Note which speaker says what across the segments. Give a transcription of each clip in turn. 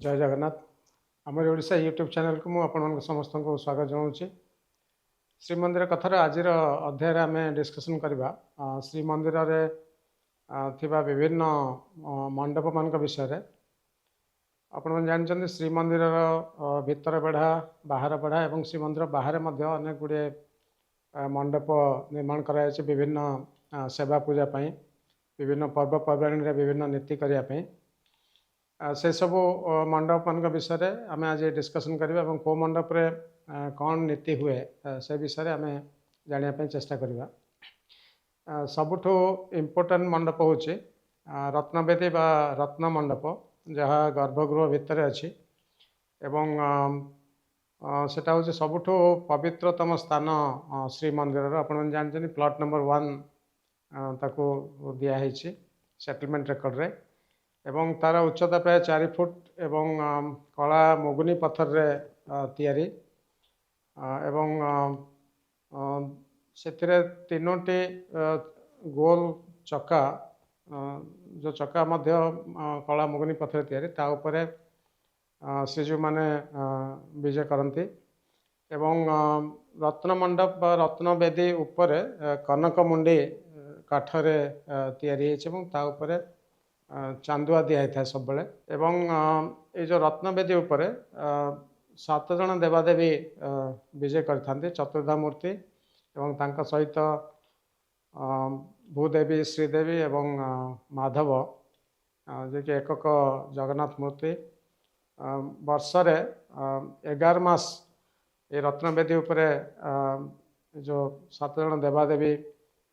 Speaker 1: ଜୟ ଜଗନ୍ନାଥ। ଆମର ଓଡ଼ିଶା ୟୁଟ୍ୟୁବ୍ ଚ୍ୟାନେଲକୁ ମୁଁ ଆପଣମାନଙ୍କୁ ସମସ୍ତଙ୍କୁ ସ୍ୱାଗତ ଜଣାଉଛି। ଶ୍ରୀମନ୍ଦିର କଥାର ଆଜିର ଅଧ୍ୟାୟରେ ଆମେ ଡିସ୍କସନ୍ କରିବା ଶ୍ରୀମନ୍ଦିରରେ ଥିବା ବିଭିନ୍ନ ମଣ୍ଡପମାନଙ୍କ ବିଷୟରେ। ଆପଣମାନେ ଜାଣିଛନ୍ତି, ଶ୍ରୀମନ୍ଦିରର ଭିତର ବେଢ଼ା, ବାହାର ବେଢ଼ା ଏବଂ ଶ୍ରୀମନ୍ଦିର ବାହାରେ ମଧ୍ୟ ଅନେକ ଗୁଡ଼ିଏ ମଣ୍ଡପ ନିର୍ମାଣ କରାଯାଇଛି ବିଭିନ୍ନ ସେବା ପୂଜା ପାଇଁ, ବିଭିନ୍ନ ପର୍ବପର୍ବାଣୀରେ ବିଭିନ୍ନ ନୀତି କରିବା ପାଇଁ। ସେସବୁ ମଣ୍ଡପମାନଙ୍କ ବିଷୟରେ ଆମେ ଆଜି ଡିସ୍କସନ୍ କରିବା ଏବଂ କେଉଁ ମଣ୍ଡପରେ କ'ଣ ନୀତି ହୁଏ, ସେ ବିଷୟରେ ଆମେ ଜାଣିବା ପାଇଁ ଚେଷ୍ଟା କରିବା। ସବୁଠୁ ଇମ୍ପୋର୍ଟାଣ୍ଟ ମଣ୍ଡପ ହେଉଛି ରତ୍ନବେଦୀ ବା ରତ୍ନ ମଣ୍ଡପ, ଯାହା ଗର୍ଭଗୃହ ଭିତରେ ଅଛି ଏବଂ ସେଟା ହେଉଛି ସବୁଠୁ ପବିତ୍ରତମ ସ୍ଥାନ ଶ୍ରୀମନ୍ଦିରର। ଆପଣମାନେ ଜାଣିଛନ୍ତି, ପ୍ଲଟ୍ ନମ୍ବର 1 ତାକୁ ଦିଆହେଇଛି ସେଟଲମେଣ୍ଟ ରେକର୍ଡ଼ରେ ଏବଂ ତାର ଉଚ୍ଚତା ପ୍ରାୟ 4 ଫୁଟ ଏବଂ କଳା ମୁଗୁନି ପଥରରେ ତିଆରି ଏବଂ ସେଥିରେ ତିନୋଟି ଗୋଲ ଚକା, ଯେଉଁ ଚକା ମଧ୍ୟ କଳା ମୁଗୁନି ପଥରରେ ତିଆରି, ତା ଉପରେ ଶ୍ରୀଜୀଉମାନେ ବିଜେ କରନ୍ତି ଏବଂ ରତ୍ନ ମଣ୍ଡପ ବା ରତ୍ନବେଦୀ ଉପରେ କନକ ମୁଣ୍ଡି କାଠରେ ତିଆରି ହେଇଛି ଏବଂ ତା ଉପରେ ଚାନ୍ଦୁଆ ଦିଆହେଇଥାଏ ସବୁବେଳେ। ଏବଂ ଏଇ ଯେଉଁ ରତ୍ନବେଦୀ ଉପରେ ସାତ ଜଣ ଦେବାଦେବୀ ବିଜେ କରିଥାନ୍ତି, ଚତୁର୍ଦ୍ଧା ମୂର୍ତ୍ତି ଏବଂ ତାଙ୍କ ସହିତ ଭୂଦେବୀ, ଶ୍ରୀଦେବୀ ଏବଂ ମାଧବ, ଯିଏକି ଏକକ ଜଗନ୍ନାଥ ମୂର୍ତ୍ତି। ବର୍ଷରେ 11 ମାସ ଏ ରତ୍ନବେଦୀ ଉପରେ ଏ ଯେଉଁ ସାତ ଜଣ ଦେବାଦେବୀ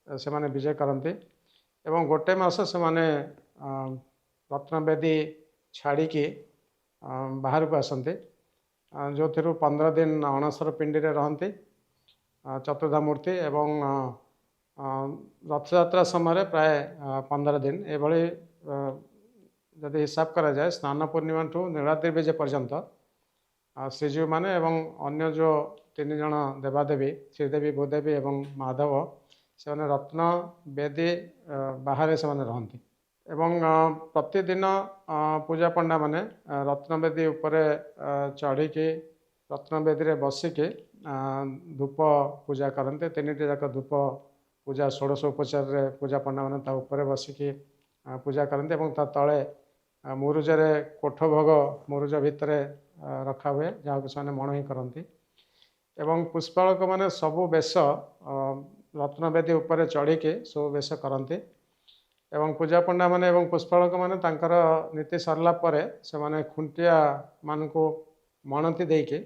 Speaker 1: ସେମାନେ ବିଜେ କରନ୍ତି ଏବଂ ଗୋଟେ ମାସ ସେମାନେ ରତ୍ନବେଦୀ ଛାଡ଼ିକି ବାହାରକୁ ଆସନ୍ତି, ଯେଉଁଥିରୁ 15 ଦିନ ଅଣସର ପିଣ୍ଡିରେ ରହନ୍ତି ଚତୁର୍ଦ୍ଧା ମୂର୍ତ୍ତି ଏବଂ ରଥଯାତ୍ରା ସମୟରେ ପ୍ରାୟ 15 ଦିନ। ଏଭଳି ଯଦି ହିସାବ କରାଯାଏ, ସ୍ନାନ ପୂର୍ଣ୍ଣିମାଠୁ ନୀଳାଦ୍ରି ବିଜେ ପର୍ଯ୍ୟନ୍ତ ଶ୍ରୀଜୀଉମାନେ ଏବଂ ଅନ୍ୟ ଯେଉଁ ତିନି ଜଣ ଦେବାଦେବୀ, ଶ୍ରୀଦେବୀ, ଭୂଦେବୀ ଏବଂ ମାଧବ, ସେମାନେ ରତ୍ନ ବେଦୀ ବାହାରେ ସେମାନେ ରହନ୍ତି ଏବଂ ପ୍ରତିଦିନ ପୂଜା ପଣ୍ଡାମାନେ ରତ୍ନବେଦୀ ଉପରେ ଚଢ଼ିକି, ରତ୍ନବେଦୀରେ ବସିକି ଧୂପ ପୂଜା କରନ୍ତି। ତିନିଟି ଯାକ ଧୂପ ପୂଜା ଷୋଡ଼ଶ ଉପଚାରରେ ପୂଜା ପଣ୍ଡାମାନେ ତା ଉପରେ ବସିକି ପୂଜା କରନ୍ତି ଏବଂ ତା ତଳେ ମୁରୁଜରେ କୋଠ ଭୋଗ ମୁରୁଜ ଭିତରେ ରଖା ହୁଏ, ଯାହାକୁ ସେମାନେ ମଣୋହି କରନ୍ତି। ଏବଂ ପୁଷ୍ପାଳକମାନେ ସବୁ ବେଶ ରତ୍ନବେଦୀ ଉପରେ ଚଢ଼ିକି ସବୁ ବେଶ କରନ୍ତି ଏବଂ ପୂଜା ପଣ୍ଡାମାନେ ଏବଂ ପୁଷ୍ପାଳକମାନେ ତାଙ୍କର ନୀତି ସରିଲା ପରେ ସେମାନେ ଖୁଣ୍ଟିଆମାନଙ୍କୁ ମଣତି ଦେଇକି,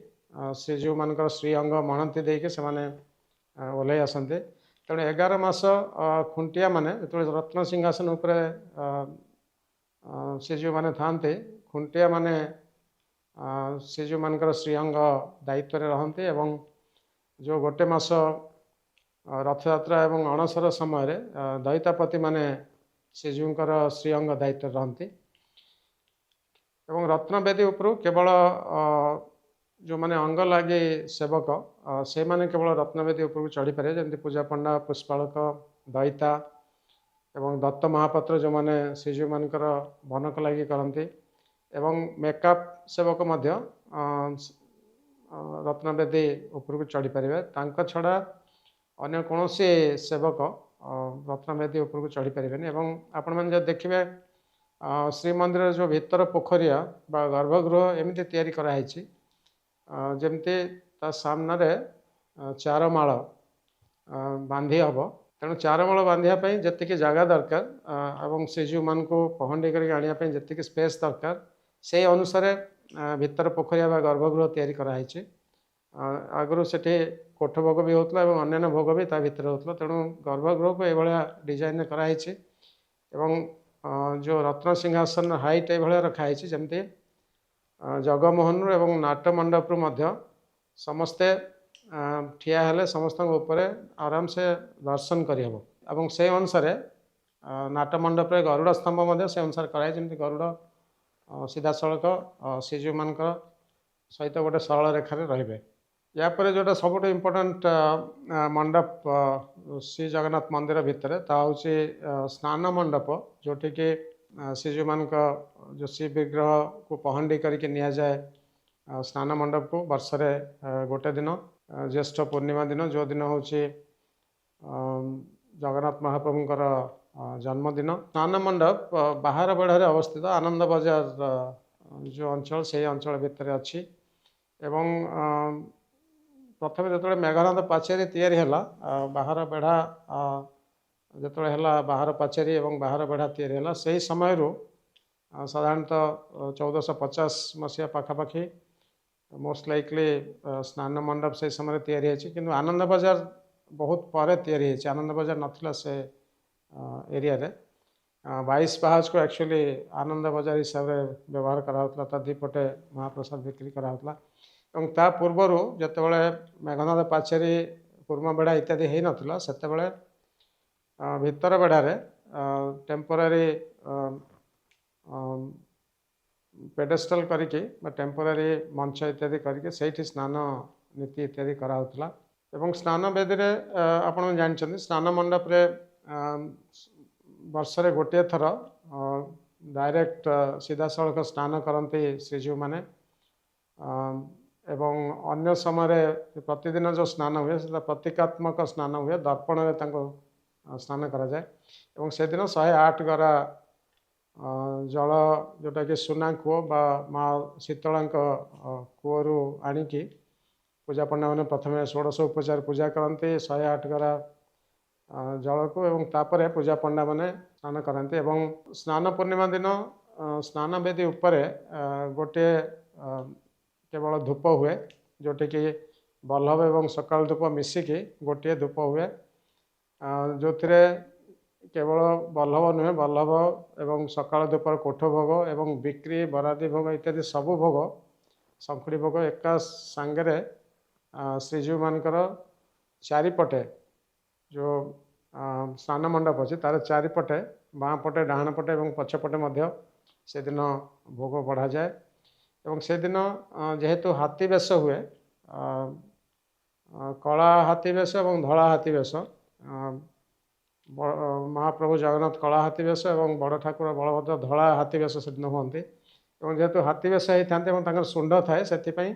Speaker 1: ଶ୍ରୀଜୀଉମାନଙ୍କର ଶ୍ରୀଅଙ୍ଗ ମଣତି ଦେଇକି ସେମାନେ ଓହ୍ଲାଇ ଆସନ୍ତି। ତେଣୁ 11 ମାସ ଖୁଣ୍ଟିଆମାନେ ଯେତେବେଳେ ରତ୍ନ ସିଂହାସନ ଉପରେ ଶ୍ରୀଜୀଉମାନେ ଥାଆନ୍ତି, ଖୁଣ୍ଟିଆମାନେ ଶ୍ରୀଜୀଉମାନଙ୍କର ଶ୍ରୀଅଙ୍ଗ ଦାୟିତ୍ୱରେ ରହନ୍ତି ଏବଂ ଯେଉଁ ଗୋଟେ ମାସ ରଥଯାତ୍ରା ଏବଂ ଅଣସର ସମୟରେ ଦଇତାପତିମାନେ ଶ୍ରୀଜୀଉଙ୍କର ଶ୍ରୀଅଙ୍ଗ ଦାୟିତ୍ୱରେ ରହନ୍ତି। ଏବଂ ରତ୍ନବେଦୀ ଉପରୁ କେବଳ ଯେଉଁମାନେ ଅଙ୍ଗ ଲାଗି ସେବକ, ସେମାନେ କେବଳ ରତ୍ନବେଦୀ ଉପରକୁ ଚଢ଼ିପାରିବେ, ଯେମିତି ପୂଜା ପଣ୍ଡା, ପୁଷ୍ପାଳକ, ଦଇତା ଏବଂ ଦତ୍ତ ମହାପାତ୍ର, ଯେଉଁମାନେ ଶ୍ରୀଜୀଉମାନଙ୍କର ବନକ ଲାଗି କରନ୍ତି ଏବଂ ମେକାପ ସେବକ ମଧ୍ୟ ରତ୍ନବେଦୀ ଉପରକୁ ଚଢ଼ିପାରିବେ। ତାଙ୍କ ଛଡ଼ା ଅନ୍ୟ କୌଣସି ସେବକ ରତ୍ନବେଦୀ ଉପରକୁ ଚଢ଼ିପାରିବେନି। ଏବଂ ଆପଣମାନେ ଯଦି ଦେଖିବେ, ଶ୍ରୀମନ୍ଦିରର ଯେଉଁ ଭିତର ପୋଖରୀଆ ବା ଗର୍ଭଗୃହ ଏମିତି ତିଆରି କରାହେଇଛି, ଯେମିତି ତା ସାମ୍ନାରେ ଚାରମାଳ ବାନ୍ଧି ହେବ। ତେଣୁ ଚାରମାଳ ବାନ୍ଧିବା ପାଇଁ ଯେତିକି ଜାଗା ଦରକାର ଏବଂ ଶ୍ରୀଜୀଉମାନଙ୍କୁ ପହଣ୍ଡି କରିକି ଆଣିବା ପାଇଁ ଯେତିକି ସ୍ପେସ୍ ଦରକାର, ସେଇ ଅନୁସାରେ ଭିତର ପୋଖରୀଆ ବା ଗର୍ଭଗୃହ ତିଆରି କରାହେଇଛି। ଆଗରୁ ସେଠି କୋଠ ଭୋଗ ବି ହେଉଥିଲା ଏବଂ ଅନ୍ୟାନ୍ୟ ଭୋଗ ବି ତା ଭିତରେ ହେଉଥିଲା। ତେଣୁ ଗର୍ଭଗୃହକୁ ଏଇଭଳିଆ ଡିଜାଇନରେ କରାହେଇଛି ଏବଂ ଯେଉଁ ରତ୍ନ ସିଂହାସନ ହାଇଟ୍ ଏଇଭଳିଆ ରଖାହେଇଛି, ଯେମିତି ଜଗମୋହନରୁ ଏବଂ ନାଟ ମଣ୍ଡପରୁ ମଧ୍ୟ ସମସ୍ତେ ଠିଆ ହେଲେ ସମସ୍ତଙ୍କ ଉପରେ ଆରାମସେ ଦର୍ଶନ କରିହେବ। ଏବଂ ସେଇ ଅନୁସାରେ ନାଟ ମଣ୍ଡପରେ ଗରୁଡ଼ ସ୍ତମ୍ଭ ମଧ୍ୟ ସେ ଅନୁସାରେ କରାଯାଇଛି, ଯେମିତି ଗରୁଡ଼ ସିଧାସଳଖ ଶ୍ରୀଜୀଉମାନଙ୍କର ସହିତ ଗୋଟେ ସରଳ ରେଖାରେ ରହିବେ। ୟା ପରେ ଯେଉଁଟା ସବୁଠୁ ଇମ୍ପୋର୍ଟାଣ୍ଟ ମଣ୍ଡପ ଶ୍ରୀ ଜଗନ୍ନାଥ ମନ୍ଦିର ଭିତରେ, ତାହା ହେଉଛି ସ୍ନାନ ମଣ୍ଡପ, ଯେଉଁଠିକି ଶ୍ରୀଜୀଉମାନଙ୍କ ଯେଉଁ ଶ୍ରୀ ବିଗ୍ରହକୁ ପହଣ୍ଡି କରିକି ନିଆଯାଏ ସ୍ନାନ ମଣ୍ଡପକୁ ବର୍ଷରେ ଗୋଟେ ଦିନ, ଜ୍ୟେଷ୍ଠ ପୂର୍ଣ୍ଣିମା ଦିନ, ଯେଉଁଦିନ ହେଉଛି ଜଗନ୍ନାଥ ମହାପ୍ରଭୁଙ୍କର ଜନ୍ମଦିନ। ସ୍ନାନ ମଣ୍ଡପ ବାହାର ବେଢ଼ାରେ ଅବସ୍ଥିତ, ଆନନ୍ଦ ବଜାର ଯେଉଁ ଅଞ୍ଚଳ, ସେଇ ଅଞ୍ଚଳ ଭିତରେ ଅଛି। ଏବଂ ପ୍ରଥମେ ଯେତେବେଳେ ମେଘନାଦ ପାଚେରୀ ତିଆରି ହେଲା, ବାହାର ବେଢ଼ା ଯେତେବେଳେ ହେଲା, ବାହାର ପାଚେରୀ ଏବଂ ବାହାର ବେଢ଼ା ତିଆରି ହେଲା, ସେହି ସମୟରୁ ସାଧାରଣତଃ 1450 ମସିହା ପାଖାପାଖି ମୋଷ୍ଟ ଲାଇକଲି ସ୍ନାନ ମଣ୍ଡପ ସେଇ ସମୟରେ ତିଆରି ହେଇଛି। କିନ୍ତୁ ଆନନ୍ଦ ବଜାର ବହୁତ ପରେ ତିଆରି ହେଇଛି। ଆନନ୍ଦ ବଜାର ନଥିଲା ସେ ଏରିଆରେ। 22 ପାହାଚକୁ ଆକ୍ଚୁଆଲି ଆନନ୍ଦ ବଜାର ହିସାବରେ ବ୍ୟବହାର କରାହେଉଥିଲା। ତା ଦୁଇପଟେ ମହାପ୍ରସାଦ ବିକ୍ରି କରାହେଉଥିଲା। ଏବଂ ତା ପୂର୍ବରୁ ଯେତେବେଳେ ମେଘନାଦ ପାଚେରୀ, କୁର୍ମା ବେଢ଼ା ଇତ୍ୟାଦି ହେଇନଥିଲା, ସେତେବେଳେ ଭିତର ବେଢ଼ାରେ ଟେମ୍ପୋରାରୀ ପେଡେଷ୍ଟାଲ କରିକି ବା ଟେମ୍ପୋରାରୀ ମଞ୍ଚ ଇତ୍ୟାଦି କରିକି ସେଇଠି ସ୍ନାନ ନୀତି ଇତ୍ୟାଦି କରାହେଉଥିଲା। ଏବଂ ସ୍ନାନ ବେଦୀରେ, ଆପଣ ଜାଣିଛନ୍ତି, ସ୍ନାନ ମଣ୍ଡପରେ ବର୍ଷରେ ଗୋଟିଏ ଥର ଡାଇରେକ୍ଟ ସିଧାସଳଖ ସ୍ନାନ କରନ୍ତି ଶ୍ରୀଜୀଉମାନେ। ଏବଂ ଅନ୍ୟ ସମୟରେ ପ୍ରତିଦିନ ଯେଉଁ ସ୍ନାନ ହୁଏ, ସେଟା ପ୍ରତୀକାତ୍ମକ ସ୍ନାନ ହୁଏ। ଦର୍ପଣରେ ତାଙ୍କୁ ସ୍ନାନ କରାଯାଏ ଏବଂ ସେଦିନ 108 ଗରା ଜଳ, ଯେଉଁଟାକି ସୁନା କୂଅ ବା ମା ଶୀତଳାଙ୍କ କୂଅରୁ ଆଣିକି ପୂଜା ପଣ୍ଡାମାନେ ପ୍ରଥମେ ଷୋଡ଼ଶ ଉପଚାର ପୂଜା କରନ୍ତି 108 ଗରା ଜଳକୁ ଏବଂ ତାପରେ ପୂଜା ପଣ୍ଡାମାନେ ସ୍ନାନ କରନ୍ତି। ଏବଂ ସ୍ନାନ ପୂର୍ଣ୍ଣିମା ଦିନ ସ୍ନାନ ବେଦୀ ଉପରେ ଗୋଟିଏ କେବଳ ଧୂପ ହୁଏ, ଯେଉଁଠିକି ବଲ୍ଲଭ ଏବଂ ସକାଳ ଧୂପ ମିଶିକି ଗୋଟିଏ ଧୂପ ହୁଏ, ଯେଉଁଥିରେ କେବଳ ବଲ୍ଲଭ ନୁହେଁ, ବଲ୍ଲଭ ଏବଂ ସକାଳ ଧୂପର କୋଠ ଭୋଗ ଏବଂ ବିକ୍ରି ବରାଦି ଭୋଗ ଇତ୍ୟାଦି ସବୁ ଭୋଗ, ଶଙ୍ଖୁଡ଼ି ଭୋଗ ଏକା ସାଙ୍ଗରେ ଶ୍ରୀଜୀଉମାନଙ୍କର ଚାରିପଟେ ଯେଉଁ ସ୍ନାନ ମଣ୍ଡପ ଅଛି, ତାର ଚାରିପଟେ, ବାଁ ପଟେ, ଡାହାଣ ପଟେ ଏବଂ ପଛପଟେ ମଧ୍ୟ ସେଦିନ ଭୋଗ ବଢ଼ାଯାଏ। ଏବଂ ସେଦିନ ଯେହେତୁ ହାତୀ ବେଶ ହୁଏ, କଳା ହାତୀ ବେଶ ଏବଂ ଧଳା ହାତୀ ବେଶ, ମହାପ୍ରଭୁ ଜଗନ୍ନାଥ କଳା ହାତୀ ବେଶ ଏବଂ ବଡ଼ ଠାକୁର ବଳଭଦ୍ର ଧଳା ହାତୀ ବେଶ ସେଦିନ ହୁଅନ୍ତି। ଏବଂ ଯେହେତୁ ହାତୀ ବେଶ ହେଇଥାନ୍ତି ଏବଂ ତାଙ୍କର ଶୁଣ୍ଢ ଥାଏ, ସେଥିପାଇଁ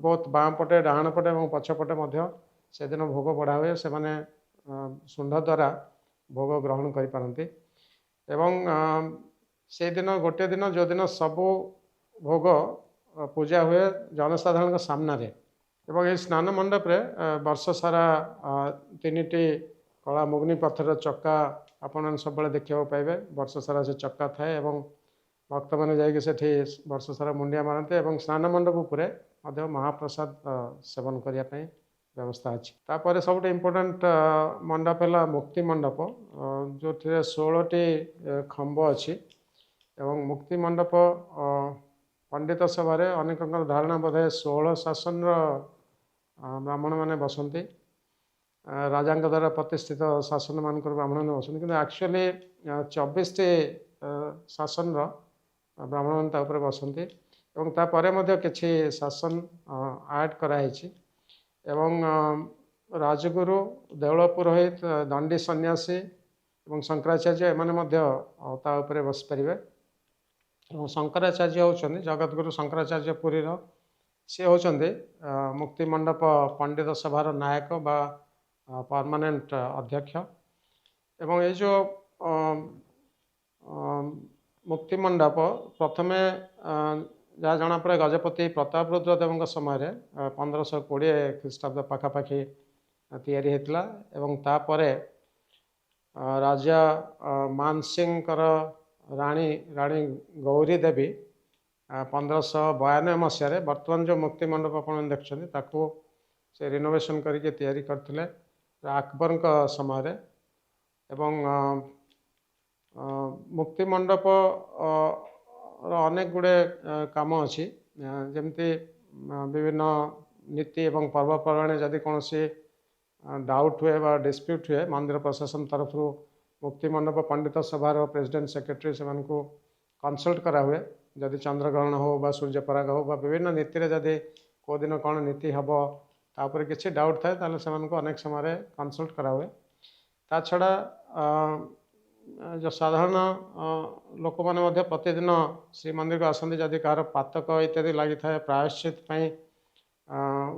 Speaker 1: ବହୁତ ବାଁ ପଟେ, ଡାହାଣ ପଟେ ଏବଂ ପଛପଟେ ମଧ୍ୟ ସେଦିନ ଭୋଗ ବଢ଼ା ହୁଏ। ସେମାନେ ଶୁଣ୍ଢ ଦ୍ୱାରା ଭୋଗ ଗ୍ରହଣ କରିପାରନ୍ତି। ଏବଂ ସେଇଦିନ ଗୋଟିଏ ଦିନ, ଯେଉଁଦିନ ସବୁ ଭୋଗ ପୂଜା ହୁଏ ଜନସାଧାରଣଙ୍କ ସାମ୍ନାରେ। ଏବଂ ଏହି ସ୍ନାନ ମଣ୍ଡପରେ ବର୍ଷ ସାରା ତିନିଟି କଳା ମୁଗ୍ନି ପଥର ଚକା ଆପଣମାନେ ସବୁବେଳେ ଦେଖିବାକୁ ପାଇବେ। ବର୍ଷ ସାରା ସେ ଚକା ଥାଏ ଏବଂ ଭକ୍ତମାନେ ଯାଇକି ସେଠି ବର୍ଷ ସାରା ମୁଣ୍ଡିଆ ମାରନ୍ତି। ଏବଂ ସ୍ନାନ ମଣ୍ଡପ ଉପରେ ମଧ୍ୟ ମହାପ୍ରସାଦ ସେବନ କରିବା ପାଇଁ ବ୍ୟବସ୍ଥା ଅଛି। ତାପରେ ସବୁଠୁ ଇମ୍ପୋର୍ଟାଣ୍ଟ ମଣ୍ଡପ ହେଲା ମୁକ୍ତି ମଣ୍ଡପ, ଯେଉଁଥିରେ 16ଟି ଖମ୍ବ ଅଛି। ଏବଂ ମୁକ୍ତି ମଣ୍ଡପ ପଣ୍ଡିତ ସଭାରେ ଅନେକଙ୍କର ଧାରଣା ବୋଧେ 16 ଶାସନର ବ୍ରାହ୍ମଣମାନେ ବସନ୍ତି, ରାଜାଙ୍କ ଦ୍ୱାରା ପ୍ରତିଷ୍ଠିତ ଶାସନମାନଙ୍କର ବ୍ରାହ୍ମଣମାନେ ବସନ୍ତି। କିନ୍ତୁ ଆକ୍ଚୁଆଲି 24ଟି ଶାସନର ବ୍ରାହ୍ମଣମାନେ ତା ଉପରେ ବସନ୍ତି ଏବଂ ତାପରେ ମଧ୍ୟ କିଛି ଶାସନ ଆଡ଼୍ କରାହେଇଛି। ଏବଂ ରାଜଗୁରୁ, ଦେଉଳ ପୁରୋହିତ, ଦଣ୍ଡୀ ସନ୍ନ୍ୟାସୀ ଏବଂ ଶଙ୍କରାଚାର୍ଯ୍ୟ ଏମାନେ ମଧ୍ୟ ତା ଉପରେ ବସିପାରିବେ। ଏବଂ ଶଙ୍କରାଚାର୍ଯ୍ୟ ହେଉଛନ୍ତି ଜଗତଗୁରୁ ଶଙ୍କରାଚାର୍ଯ୍ୟ ପୁରୀର, ସିଏ ହେଉଛନ୍ତି ମୁକ୍ତି ମଣ୍ଡପ ପଣ୍ଡିତ ସଭାର ନାୟକ ବା ପରମାନେଣ୍ଟ ଅଧ୍ୟକ୍ଷ। ଏବଂ ଏଇ ଯେଉଁ ମୁକ୍ତି ମଣ୍ଡପ ପ୍ରଥମେ ଯାହା ଜଣାପଡ଼େ, ଗଜପତି ପ୍ରତାପରୁଦ୍ର ଦେବଙ୍କ ସମୟରେ 1520 ଖ୍ରୀଷ୍ଟାବ୍ଦ ପାଖାପାଖି ତିଆରି ହେଇଥିଲା। ଏବଂ ତାପରେ ରାଜା ମାନସିଂଙ୍କର ରାଣୀ, ରାଣୀ ଗୌରୀ ଦେବୀ 1592 ମସିହାରେ ବର୍ତ୍ତମାନ ଯେଉଁ ମୁକ୍ତି ମଣ୍ଡପ ଆପଣମାନେ ଦେଖୁଛନ୍ତି, ତାକୁ ସେ ରିନୋଭେସନ୍ କରିକି ତିଆରି କରିଥିଲେ ଆକବରଙ୍କ ସମୟରେ। ଏବଂ ମୁକ୍ତି ମଣ୍ଡପ ର ଅନେକ ଗୁଡ଼ିଏ କାମ ଅଛି, ଯେମିତି ବିଭିନ୍ନ ନୀତି ଏବଂ ପର୍ବପର୍ବାଣି ଯଦି କୌଣସି ଡାଉଟ୍ ହୁଏ ବା ଡିସ୍ପ୍ୟୁଟ୍ ହୁଏ, ମନ୍ଦିର ପ୍ରଶାସନ ତରଫରୁ ମୁକ୍ତି ମଣ୍ଡପ ପଣ୍ଡିତ ସଭାର ପ୍ରେସିଡେଣ୍ଟ, ସେକ୍ରେଟାରୀ ସେମାନଙ୍କୁ କନସଲ୍ଟ କରାହୁଏ। ଯଦି ଚନ୍ଦ୍ରଗ୍ରହଣ ହେଉ ବା ସୂର୍ଯ୍ୟପରାଗ ହେଉ ବା ବିଭିନ୍ନ ନୀତିରେ ଯଦି କେଉଁ ଦିନ କ'ଣ ନୀତି ହେବ, ତା ଉପରେ କିଛି ଡାଉଟ୍ ଥାଏ, ତାହେଲେ ସେମାନଙ୍କୁ ଅନେକ ସମୟରେ କନସଲ୍ଟ କରାହୁଏ। ତା ଛଡ଼ା ଯେଉଁ ସାଧାରଣ ଲୋକମାନେ ମଧ୍ୟ ପ୍ରତିଦିନ ଶ୍ରୀମନ୍ଦିରକୁ ଆସନ୍ତି। ଯଦି କାହାର ପାତକ ଇତ୍ୟାଦି ଲାଗିଥାଏ, ପ୍ରାୟଶ୍ଚିତ ପାଇଁ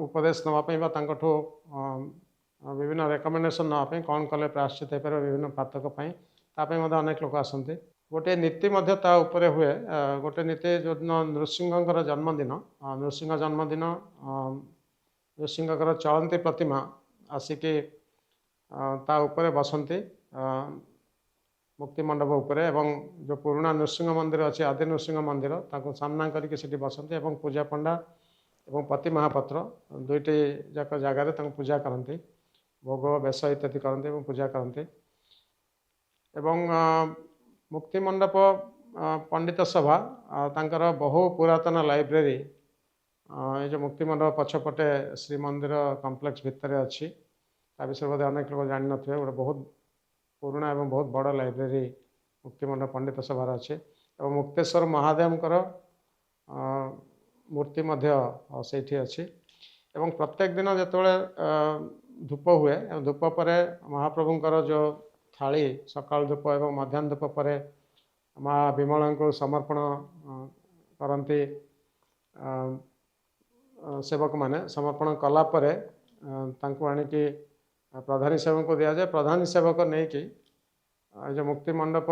Speaker 1: ଉପଦେଶ ନେବା ପାଇଁ ବା ତାଙ୍କଠୁ ବିଭିନ୍ନ ରେକମେଣ୍ଡେସନ୍ ନେବା ପାଇଁ, କ'ଣ କଲେ ପ୍ରାୟଶ୍ଚିତ ହେଇପାରିବ ବିଭିନ୍ନ ପାତକ ପାଇଁ, ତା ପାଇଁ ମଧ୍ୟ ଅନେକ ଲୋକ ଆସନ୍ତି। ଗୋଟିଏ ନୀତି ମଧ୍ୟ ତା ଉପରେ ହୁଏ। ଗୋଟେ ନୀତି, ଯେଉଁଦିନ ନୃସିଂହଙ୍କର ଜନ୍ମଦିନ, ନୃସିଂହ ଜନ୍ମଦିନ, ନୃସିଂହଙ୍କର ଚଳନ୍ତି ପ୍ରତିମା ଆସିକି ତା ଉପରେ ବସନ୍ତି, ମୁକ୍ତି ମଣ୍ଡପ ଉପରେ। ଏବଂ ଯେଉଁ ପୁରୁଣା ନୃସିଂହ ମନ୍ଦିର ଅଛି, ଆଦି ନୃସିଂହ ମନ୍ଦିର, ତାକୁ ସାମ୍ନା କରିକି ସେଠି ବସନ୍ତି ଏବଂ ପୂଜା ପଣ୍ଡା ଏବଂ ପତି ମହାପାତ୍ର ଦୁଇଟି ଯାକ ଜାଗାରେ ତାଙ୍କୁ ପୂଜା କରନ୍ତି, ଭୋଗ ବେଶ ଇତ୍ୟାଦି କରନ୍ତି ଏବଂ ପୂଜା କରନ୍ତି। ଏବଂ ମୁକ୍ତି ମଣ୍ଡପ ପଣ୍ଡିତ ସଭା ତାଙ୍କର ବହୁ ପୁରାତନ ଲାଇବ୍ରେରୀ ଏ ଯେଉଁ ମୁକ୍ତି ମଣ୍ଡପ ପଛପଟେ ଶ୍ରୀମନ୍ଦିର କମ୍ପ୍ଲେକ୍ସ ଭିତରେ ଅଛି, ତା ବିଷୟରେ ବୋଧେ ଅନେକ ଲୋକ ଜାଣିନଥିବେ। ଗୋଟେ ବହୁତ ପୁରୁଣା ଏବଂ ବହୁତ ବଡ଼ ଲାଇବ୍ରେରୀ ମୁକ୍ତିମଣ୍ଡପ ପଣ୍ଡିତ ସଭାର ଅଛି ଏବଂ ମୁକ୍ତେଶ୍ୱର ମହାଦେବଙ୍କର ମୂର୍ତ୍ତି ମଧ୍ୟ ସେଇଠି ଅଛି। ଏବଂ ପ୍ରତ୍ୟେକ ଦିନ ଯେତେବେଳେ ଧୂପ ହୁଏ ଏବଂ ଧୂପ ପରେ ମହାପ୍ରଭୁଙ୍କର ଯେଉଁ ଥାଳି, ସକାଳ ଧୂପ ଏବଂ ମଧ୍ୟାହ୍ନ ଧୂପ ପରେ ମା ବିମଳାଙ୍କୁ ସମର୍ପଣ କରନ୍ତି ସେବକମାନେ। ସମର୍ପଣ କଲା ପରେ ତାଙ୍କୁ ଆଣିକି ପ୍ରଧାନୀ ସେବକଙ୍କୁ ଦିଆଯାଏ। ପ୍ରଧାନୀ ସେବକ ନେଇକି ଏ ଯେଉଁ ମୁକ୍ତି ମଣ୍ଡପ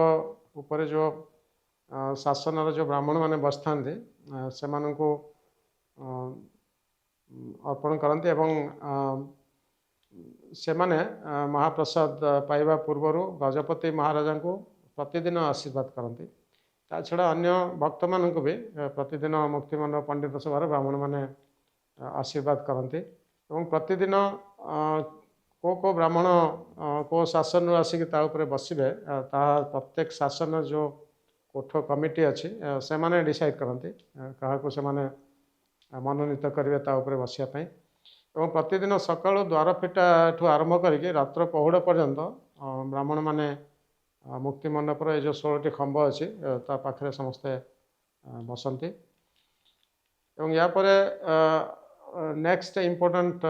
Speaker 1: ଉପରେ ଯେଉଁ ଶାସନର ଯେଉଁ ବ୍ରାହ୍ମଣମାନେ ବସିଥାନ୍ତି, ସେମାନଙ୍କୁ ଅର୍ପଣ କରନ୍ତି ଏବଂ ସେମାନେ ମହାପ୍ରସାଦ ପାଇବା ପୂର୍ବରୁ ଗଜପତି ମହାରାଜାଙ୍କୁ ପ୍ରତିଦିନ ଆଶୀର୍ବାଦ କରନ୍ତି। ତା ଛଡ଼ା ଅନ୍ୟ ଭକ୍ତମାନଙ୍କୁ ବି ପ୍ରତିଦିନ ମୁକ୍ତିମଣ୍ଡପ ପଣ୍ଡିତ ସଭାର ବ୍ରାହ୍ମଣମାନେ ଆଶୀର୍ବାଦ କରନ୍ତି। ଏବଂ ପ୍ରତିଦିନ କେଉଁ କେଉଁ ବ୍ରାହ୍ମଣ କେଉଁ ଶାସନରୁ ଆସିକି ତା ଉପରେ ବସିବେ, ତାହା ପ୍ରତ୍ୟେକ ଶାସନର ଯେଉଁ କୋଠ କମିଟି ଅଛି, ସେମାନେ ଡିସାଇଡ଼୍ କରନ୍ତି କାହାକୁ ସେମାନେ ମନୋନୀତ କରିବେ ତା ଉପରେ ବସିବା ପାଇଁ। ଏବଂ ପ୍ରତିଦିନ ସକାଳୁ ଦ୍ୱାର ଫିଟାଠୁ ଆରମ୍ଭ କରିକି ରାତ୍ର ପହୁଡ଼ ପର୍ଯ୍ୟନ୍ତ ବ୍ରାହ୍ମଣମାନେ ମୁକ୍ତି ମଣ୍ଡପର ଏ ଯେଉଁ 16ଟି ଖମ୍ବ ଅଛି, ତା ପାଖରେ ସମସ୍ତେ ବସନ୍ତି। ଏବଂ ୟା ପରେ ନେକ୍ସଟ ଇମ୍ପୋର୍ଟାଣ୍ଟ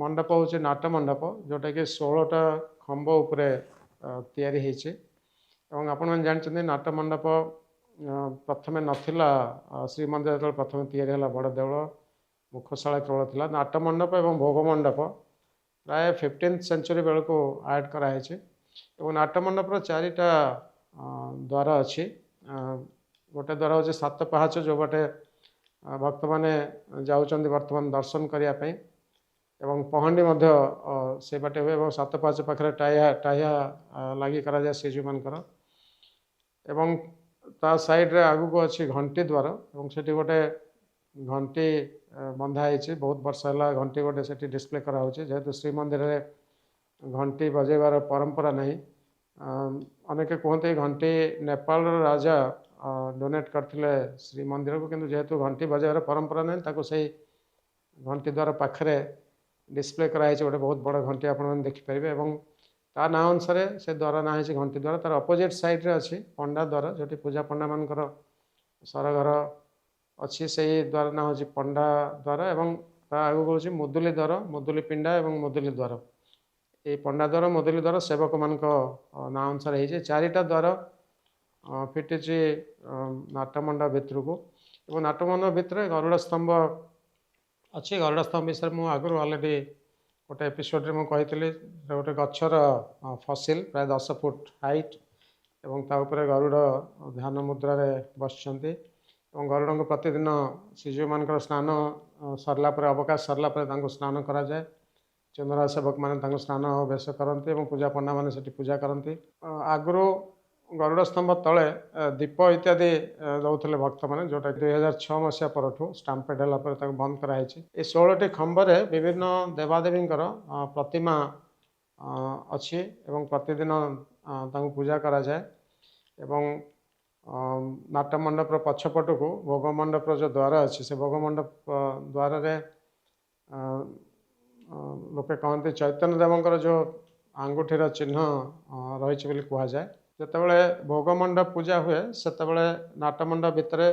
Speaker 1: ମଣ୍ଡପ ହେଉଛି ନାଟ ମଣ୍ଡପ, ଯେଉଁଟାକି 16ଟା ଖମ୍ବ ଉପରେ ତିଆରି ହେଇଛି। ଏବଂ ଆପଣମାନେ ଜାଣିଛନ୍ତି, ନାଟ ମଣ୍ଡପ ପ୍ରଥମେ ନଥିଲା। ଶ୍ରୀମନ୍ଦିର ଯେତେବେଳେ ପ୍ରଥମେ ତିଆରି ହେଲା, ବଡ଼ ଦେଉଳ ମୁଖଶାଳା କେବଳ ଥିଲା। ନାଟ ମଣ୍ଡପ ଏବଂ ଭୋଗ ମଣ୍ଡପ ପ୍ରାୟ 15th century ବେଳକୁ ଆଡ଼୍ କରାହେଇଛି। ଏବଂ ନାଟ ମଣ୍ଡପର ଚାରିଟା ଦ୍ୱାର ଅଛି। ଗୋଟେ ଦ୍ୱାର ହେଉଛି ସାତ ପାହାଚ, ଯେଉଁ ବାଟେ ଭକ୍ତମାନେ ଯାଉଛନ୍ତି ବର୍ତ୍ତମାନ ଦର୍ଶନ କରିବା ପାଇଁ ଏବଂ ପହଣ୍ଡି ମଧ୍ୟ ସେ ବାଟେ ହୁଏ। ଏବଂ ସାତ ପାହାଚ ପାଖରେ ଟାହିଆ ଟାହିଆ ଲାଗି କରାଯାଏ ଶ୍ରୀଜୀଉମାନଙ୍କର। ଏବଂ ତା ସାଇଡ଼ରେ ଆଗକୁ ଅଛି ଘଣ୍ଟି ଦ୍ୱାର ଏବଂ ସେଠି ଗୋଟେ ଘଣ୍ଟି ବନ୍ଧା ହେଇଛି। ବହୁତ ବର୍ଷ ହେଲା ଘଣ୍ଟି ଗୋଟେ ସେଠି ଡିସପ୍ଲେ କରାହେଉଛି। ଯେହେତୁ ଶ୍ରୀମନ୍ଦିରରେ ଘଣ୍ଟି ବଜେଇବାର ପରମ୍ପରା ନାହିଁ, ଅନେକେ କୁହନ୍ତି ଘଣ୍ଟି ନେପାଳର ରାଜା ଡୋନେଟ୍ କରିଥିଲେ ଶ୍ରୀମନ୍ଦିରକୁ। କିନ୍ତୁ ଯେହେତୁ ଘଣ୍ଟି ବଜାଇବାର ପରମ୍ପରା ନାହିଁ, ତାକୁ ସେଇ ଘଣ୍ଟି ଦ୍ୱାର ପାଖରେ ଡିସପ୍ଲେ କରାହେଇଛି। ଗୋଟେ ବହୁତ ବଡ଼ ଘଣ୍ଟି ଆପଣମାନେ ଦେଖିପାରିବେ ଏବଂ ତା ନାଁ ଅନୁସାରେ ସେ ଦ୍ୱାର ନାଁ ହେଇଛି ଘଣ୍ଟି ଦ୍ୱାର। ତାର ଅପୋଜିଟ୍ ସାଇଡ଼୍ରେ ଅଛି ପଣ୍ଡା ଦ୍ୱାର, ଯେଉଁଠି ପୂଜା ପଣ୍ଡାମାନଙ୍କର ସରଘର ଅଛି। ସେଇ ଦ୍ୱାର ନାଁ ହେଉଛି ପଣ୍ଡା ଦ୍ୱାର। ଏବଂ ତା ଆଗକୁ ହେଉଛି ମୁଦୁଲି ଦ୍ୱାର, ମୁଦୁଲି ପିଣ୍ଡା ଏବଂ ମୁଦୁଲି ଦ୍ୱାର। ଏଇ ପଣ୍ଡା ଦ୍ୱାର, ମୁଦୁଲି ଦ୍ୱାର ସେବକମାନଙ୍କ ନାଁ ଅନୁସାରେ ହେଇଛି। ଚାରିଟା ଦ୍ୱାର ଫିଟିଛି ନାଟମଣ୍ଡପ ଭିତରକୁ ଏବଂ ନାଟମଣ୍ଡପ ଭିତରେ ଗରୁଡ଼ ସ୍ତମ୍ଭ ଅଛି। ଗରୁଡ଼ ସ୍ତମ୍ଭ ବିଷୟରେ ମୁଁ ଆଗରୁ ଅଲରେଡ଼ି ଗୋଟେ ଏପିସୋଡ଼ରେ ମୁଁ କହିଥିଲି। ଗୋଟେ ଗଛର ଫସିଲ୍, ପ୍ରାୟ 10 ଫୁଟ ହାଇଟ୍ ଏବଂ ତା ଉପରେ ଗରୁଡ଼ ଧ୍ୟାନ ମୁଦ୍ରାରେ ବସିଛନ୍ତି। ଏବଂ ଗରୁଡ଼ଙ୍କୁ ପ୍ରତିଦିନ ଶ୍ରୀଜୀଉମାନଙ୍କର ସ୍ନାନ ସରିଲା ପରେ, ଅବକାଶ ସରିଲା ପରେ ତାଙ୍କୁ ସ୍ନାନ କରାଯାଏ। ଚନ୍ଦରା ସେବକମାନେ ତାଙ୍କୁ ସ୍ନାନ ବେଶ କରନ୍ତି ଏବଂ ପୂଜା ପଣ୍ଡାମାନେ ସେଠି ପୂଜା କରନ୍ତି। ଆଗରୁ ଗରୁଡ଼ ସ୍ତମ୍ଭ ତଳେ ଦୀପ ଇତ୍ୟାଦି ଦେଉଥିଲେ ଭକ୍ତମାନେ, ଯେଉଁଟା 2006 ମସିହା ପରଠୁ ଷ୍ଟାମ୍ପେଡ୍ ହେଲା ପରେ ତାକୁ ବନ୍ଦ କରାହେଇଛି। ଏ 16ଟି ଖମ୍ବରେ ବିଭିନ୍ନ ଦେବାଦେବୀଙ୍କର ପ୍ରତିମା ଅଛି ଏବଂ ପ୍ରତିଦିନ ତାଙ୍କୁ ପୂଜା କରାଯାଏ। ଏବଂ ନାଟ ମଣ୍ଡପର ପଛପଟକୁ ଭୋଗ ମଣ୍ଡପର ଯେଉଁ ଦ୍ୱାର ଅଛି, ସେ ଭୋଗ ମଣ୍ଡପ ଦ୍ୱାରରେ ଲୋକେ କହନ୍ତି ଚୈତନ୍ୟ ଦେବଙ୍କର ଯେଉଁ ଆଙ୍ଗୁଠିର ଚିହ୍ନ ରହିଛି ବୋଲି କୁହାଯାଏ। ଯେତେବେଳେ ଭୋଗ ମଣ୍ଡପ ପୂଜା ହୁଏ, ସେତେବେଳେ ନାଟ ମଣ୍ଡପ ଭିତରେ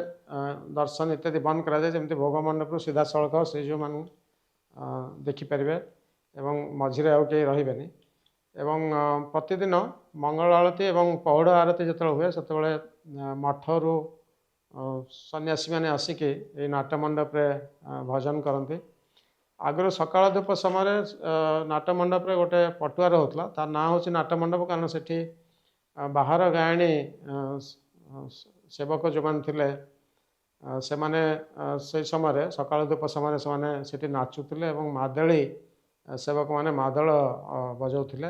Speaker 1: ଦର୍ଶନ ଇତ୍ୟାଦି ବନ୍ଦ କରାଯାଏ, ଯେମିତି ଭୋଗ ମଣ୍ଡପରୁ ସିଧାସଳଖ ଶ୍ରୀଜୀଉମାନଙ୍କୁ ଦେଖିପାରିବେ ଏବଂ ମଝିରେ ଆଉ କେହି ରହିବେନି। ଏବଂ ପ୍ରତିଦିନ ମଙ୍ଗଳ ଆଳତୀ ଏବଂ ପହୁଡ଼ ଆରତୀ ଯେତେବେଳେ ହୁଏ, ସେତେବେଳେ ମଠରୁ ସନ୍ନ୍ୟାସୀମାନେ ଆସିକି ଏଇ ନାଟ ମଣ୍ଡପରେ ଭଜନ କରନ୍ତି। ଆଗରୁ ସକାଳ ଧୂପ ସମୟରେ ନାଟ ମଣ୍ଡପରେ ଗୋଟେ ପଟୁଆର ହେଉଥିଲା। ତା ନାଁ ହେଉଛି ନାଟ ମଣ୍ଡପ, କାରଣ ସେଠି ବାହାର ଗାୟଣୀ ସେବକ ଯେଉଁମାନେ ଥିଲେ, ସେମାନେ ସେଇ ସମୟରେ ସକାଳ ଧୂପ ସମୟରେ ସେମାନେ ସେଠି ନାଚୁଥିଲେ ଏବଂ ମାଦଳି ସେବକମାନେ ମାଦଳ ବଜାଉଥିଲେ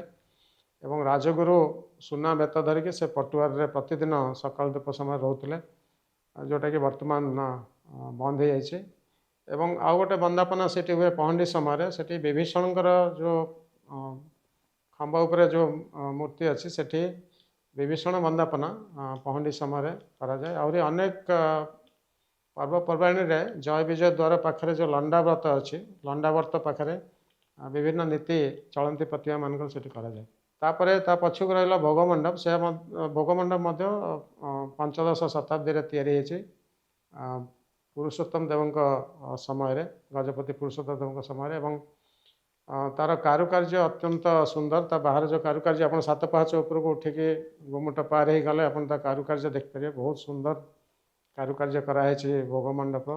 Speaker 1: ଏବଂ ରାଜଗୁରୁ ସୁନା ବେତ ଧରିକି ସେ ପଟୁଆରରେ ପ୍ରତିଦିନ ସକାଳ ଧୂପ ସମୟରେ ରହୁଥିଲେ, ଯେଉଁଟାକି ବର୍ତ୍ତମାନ ବନ୍ଦ ହେଇଯାଇଛି। ଏବଂ ଆଉ ଗୋଟେ ବନ୍ଦାପନା ସେଠି ହୁଏ ପହଣ୍ଡି ସମୟରେ। ସେଠି ବିଭୀଷଣଙ୍କର ଯେଉଁ ଖମ୍ବ ଉପରେ ଯେଉଁ ମୂର୍ତ୍ତି ଅଛି, ସେଠି ବିଭୀଷଣ ବନ୍ଦାପନା ପହଣ୍ଡି ସମୟରେ କରାଯାଏ। ଆହୁରି ଅନେକ ପର୍ବପର୍ବାଣୀରେ ଜୟ ବିଜୟ ଦ୍ୱାର ପାଖରେ ଯେଉଁ ଲଣ୍ଡାବ୍ରତ ଅଛି, ଲଣ୍ଡାବ୍ରତ ପାଖରେ ବିଭିନ୍ନ ନୀତି ଚଳନ୍ତି ପ୍ରତିମା ମାନଙ୍କର ସେଠି କରାଯାଏ। ତାପରେ ତା ପଛକୁ ରହିଲା ଭୋଗ ମଣ୍ଡପ। ସେ ଭୋଗ ମଣ୍ଡପ ମଧ୍ୟ ପଞ୍ଚଦଶ ଶତାବ୍ଦୀରେ ତିଆରି ହେଇଛି ପୁରୁଷୋତ୍ତମ ଦେବଙ୍କ ସମୟରେ, ଗଜପତି ପୁରୁଷୋତ୍ତମ ଦେବଙ୍କ ସମୟରେ। ଏବଂ ତାର କାରୁକାର୍ଯ୍ୟ ଅତ୍ୟନ୍ତ ସୁନ୍ଦର। ତା ବାହାରେ ଯେଉଁ କାରୁକାର୍ଯ୍ୟ, ଆପଣ ସାତ ପାହାଚ ଉପରକୁ ଉଠିକି ଗୁମୁଟ ପାର ହେଇଗଲେ ଆପଣ ତା କାରୁକାର୍ଯ୍ୟ ଦେଖିପାରିବେ। ବହୁତ ସୁନ୍ଦର କାରୁକାର୍ଯ୍ୟ କରାହେଇଛି ଭୋଗ ମଣ୍ଡପ।